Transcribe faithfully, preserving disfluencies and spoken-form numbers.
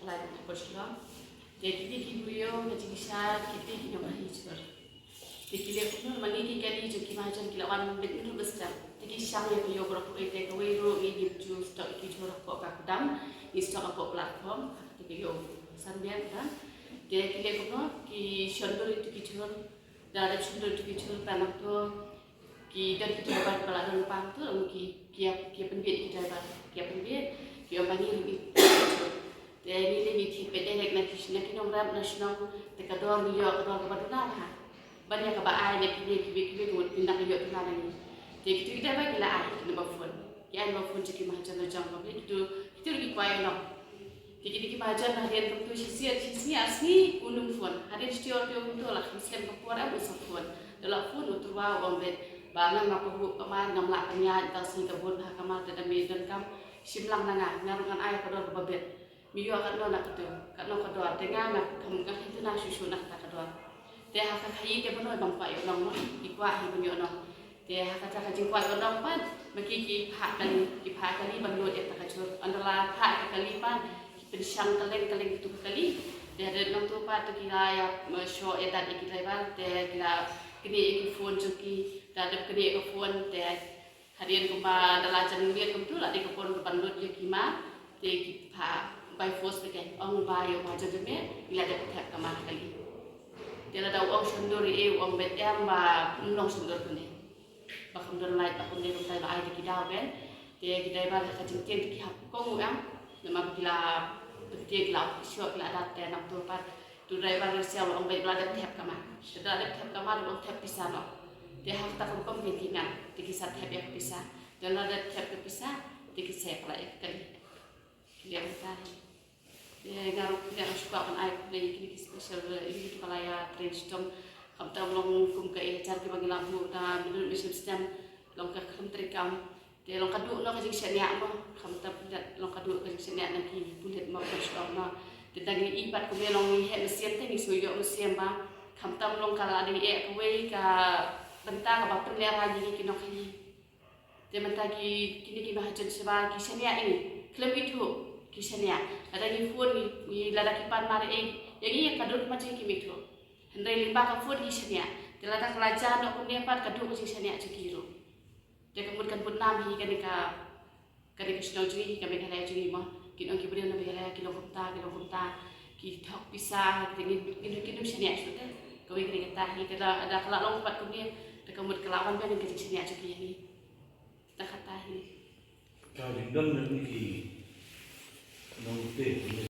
Lai na por Shillong. Te kine ki briew na jingshai kine ki nongkhaii jhur. Te ki leh kumno, ma ngi ki kali jong ki mahajon ki la wan beit mynta ba sdang. Te ki shang ïa ka ïew baroh kawei, te kawei ruh ngi ngim ju stock ïa ki jhur hapoh ka kudam, ngi stock hapoh platform. Te ka ïew san biang ka. Te ki leh kumno, ki shon dur ïa ki jhur. Da dep shon dur ïa ki jhur, te nangta ki don ki driver ba la don lypa, to ki, ki ïa, ki ïa pynbeit ki driver, ki ïa pynbeit, ki ong ba ngi ruh ngi. Te ngi leh ngi thied beit direct na ki, na ki nongrep na shnong, te ka dor ngi ïoh ka dor kaba duna bha. Ban ïa kaba ai na kine kiwei kiwei, ka mut ki nang ïoh duna na ngi. Te kito ki driver ki la ai ki number phone, ki ai number phone jong ki mahajon la jong, ba kito, kito ki kwah ïa u nong. Te kine ki mahajon hadien kumto shisien shisngi arsngi un ym phone. Hadien shuh te kumto la kham slem ka por em u sa phone. Da la phone u tyrwa u ong beit ba nga nga pahuh kamar, ngam lah pynïaid, mynta sngi ka bun bha kamar, te da me donkam shim lang na nga, nga ruh ngan ai ka dor kaba bit. Me ïoh katno na kata, katno ka dor, te nga nga kham, nga kyntu na shuh shuh na kata ka dor. Te ha ka khaii te bun bym kwah ïoh nong mo, ki kwah hi ban ïoh nong. Te ha kata ka jingkwah ïoh nong pat, ma ki ki phah kali, ki phah kali ban lut ïa kata ka jhur. Ynda la phah ïa ka kali pat, ki pynshang kylleng kylleng kito ka kali. Te hadien nangto pat to ki la ïa, ma, shoh ïa dat ïa ki driver, te ki la knieh ïa ki phone jong ki, te hadien knieh ïa ka phone, te hadien kumba da la jan miet kumto la dei ka por ban lut ïa ki ma, te ki phah by force te ki ong ba ïa u mahajon jong me, ngi la dep thep ka ma kali. Te lada u ong shon dur ïa u, ong beit em ba ym long shon dur kumne. Ba kham don light ba kumne, kumta ba ai te ki daw beit. Te ki driver ha ka jingtieng te ki hap kong u em. Namar ba ki la pyntieng, ki la shoh, ki la dat, te nangto pat u driver lehse u ong beit ba la dep thep ka ma. Te da la dep thep ka ma, u ong thep pisa noh. Te ha kata ka rukom ki ïa ngat, te ki sa thep ïa ka pisa. Te la dep thep ka pisa, te ki sa ïa pynlait ïa ka kali. Ki leh kumta hi. Te nga ruh nga ruh shu kwah ban ai khublei ïa kine ki special, ïa kito ki la ïatrei shitom. Khamtam long kum ka hajar kiba ngi la buh da Middle Mission Stem, long ka khlem treikam. Te long ka duh noh ka jingshaniah mo, khamtam long ka duh ka jingshaniah na ki pulit mo, ka shnong mo. Te da ngi i pat kumne long ngi heh mynsiem te ngi shu ïoh mynsiem ba khamtam long ka la dei eh kawei ka bynta kaba pynlehrain ïa ngi ki nongkhaii. Te mynta ki, kine ki mahajon shabar ki shaniah ïa ngi, khlem ithuh ki shaniah. Lada ngi phone ngi, ngi lada ki pan mar ïa ngi, ïa ngi ka dur ma jong ngi kim ithuh. Hynrei lyngba ka phone ki shaniah. Te lada ka la jia noh kumne pat ka duh ka jingshaniah jong ki ruh. Te ka mut kan bynta hi kane ka, kane ka shnong jong ngi, ka Meghalaya jong ngi mo. Kin ong ki briew na Meghalaya ki long kumta, ki long kumta, ki thok pisa, te ngin, ngin, ngin ym shaniah shuh te. Kawei kane kata hi, te lada ka la long pat kumne, te ka mut ka la wan biang ka jingshaniah jong ki ïa ngi. Te kata hi. Ka jingdon jong ki nongtei.